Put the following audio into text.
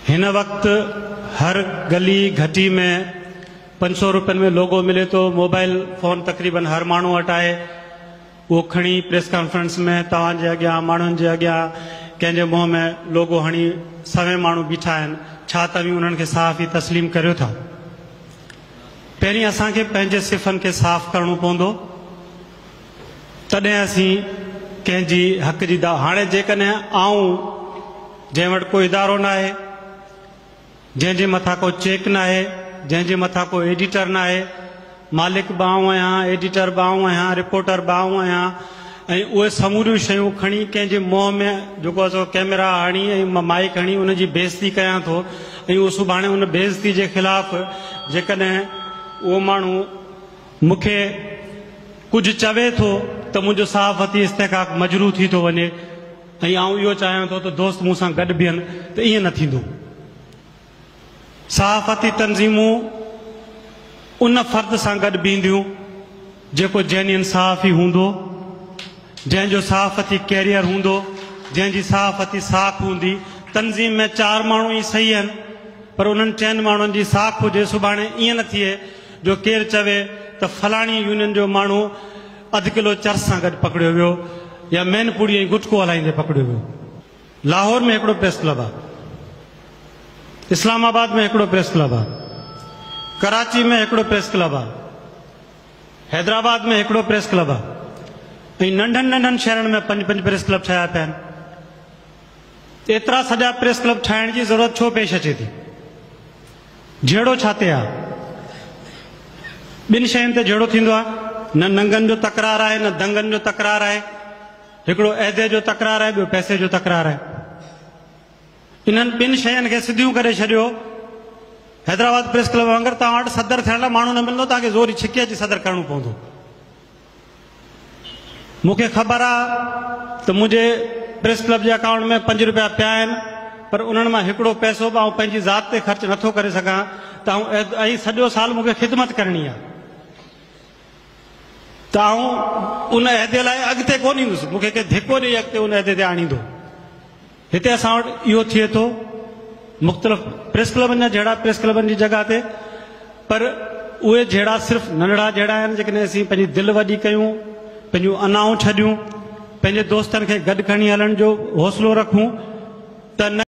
هن وقت هر گلي گهٽي ۾ 500 روپين ۾ لوگو ملي ٿو، موبائل فون تقريبن هر ماڻهو وٽ آهي، اهو کڻي پريس ڪانفرنس ۾ توهان جي اڳيان ماڻهن جي اڳيان ڪنهن جي منهن ۾ لوگو هڻي سوين ماڻهو بيٺا آهن، ڇا توهين انهن کي صحافي تسليم ڪريو ٿا؟ پهرين اسان کي پنهنجي صفن کي صاف ڪرڻو پوندو تڏهن اسين ڪنهن جي حق جي دا هاڻي جيڪڏهن آئون جنهن وٽ ڪو ادارو ناهي، جنهن جي مٿان ڪو چيڪ ناهي، جنهن جي مٿان ڪو ايڊيٽر ناهي، مالڪ به آئون آهيان، ايڊيٽر به آئون آهيان، رپورٽر به آئون آهيان ۽ اهي سموريون شيون کڻي ڪنهن جي منهن ۾ جيڪو آهي سو ڪئميرا هڻي ۽ مائيڪ هڻي ان جي بيعزتي ڪيان ٿو ۽ اهو سڀاڻي ان بيعزتي جي خلاف جيڪڏهن اهو ماڻهو مون کي ڪجهه چوي ٿو ته منهنجو صحافتي استحقاق مجروح ٿي ٿو وڃي ۽ آئون اهو چاهيان ٿو ته دوست مون سان گڏ بيهن ته ائين نه ٿيندو. صحافتي تنظيمون ان فرد سان گڏ بيهنديون جيڪو جينين صحافي هوندو، جنهن جو صحافتي ڪيريئر هوندو، جنهن جي صحافتي ساک هوندي. تنظيم ۾ چار ماڻهو ئي صحيح آهن پر انهن چئن ماڻهن جي ساک هجي، سڀاڻي ائين نه ٿئي جو ڪير چوي ته فلاڻي يونين جو ماڻهو اڌ ڪلو چرس سان گڏ پڪڙيو ويو يا مين پوڙي ۽ گٽڪو هلائيندي پڪڙيو ويو. لاهور ۾ هڪڙو پريس ڪلب آ، اسلام آباد ۾ هڪڙو پريس ڪلب آ، ڪراچي ۾ هڪڙو پريس ڪلب آ، حيدرآباد ۾ هڪڙو پريس ڪلب آ ۽ ننڍن ننڍن شهرن ۾ پنج پنج پريس ڪلب ٺهيا پيا آهن. ايترا سڄا پريس ڪلب ٺاهڻ جي ضرورت ڇو پيش اچي ٿي؟ جهيڙو ڇا تي آ؟ ٻن شين تي جهيڙو ٿيندو آ، نه ننگن جو تڪرار آهي نه دنگن جو تڪرار آهي. هڪڙو عهدي جو تڪرار آهي ٻيو پئسي جو تڪرار آهي. انهن ٻن شين کي سڌيون ڪري ڇڏيو. حيدرآباد پريس ڪلب وانگر توهان وٽ صدر ٿيڻ لاء ماڻهو نه ملندو، توهان کي زوري ڇڪي اچي صدر ڪرڻو پوندو. مون کي خبر آ ته منهنجي پريس ڪلب جي اڪائونٽ ۾ 5 روپيا پيا آهن پر انهن مان هڪڙو پئسو به آئون پنهنجي ذات تي خرچ نٿو ڪري سگهان ته آئون ۽ سڄو سال مون کي خدمت ڪرڻي آ ته آئون ان عهدي لاء اڳتي ڪونه ايندس، مون کي ڪنهن ڌڪو ڏئي اڳتي ان عهدي تي آڻيندو. هتي اسان وٽ اهو ٿئي ٿو، مختلف پريس ڪلبن جا جهيڙا پريس ڪلبن جي جڳهه تي، پر اهي جهيڙا صرف ننڍڙا جهيڙا آهن، جيڪڏهن اسين پنهنجي دل وڏي ڪيون، پنهنجون انائون ڇڏيون، پنهنجي دوستن کي گڏ کڻي هلڻ جو حوصلو رکون ته نه.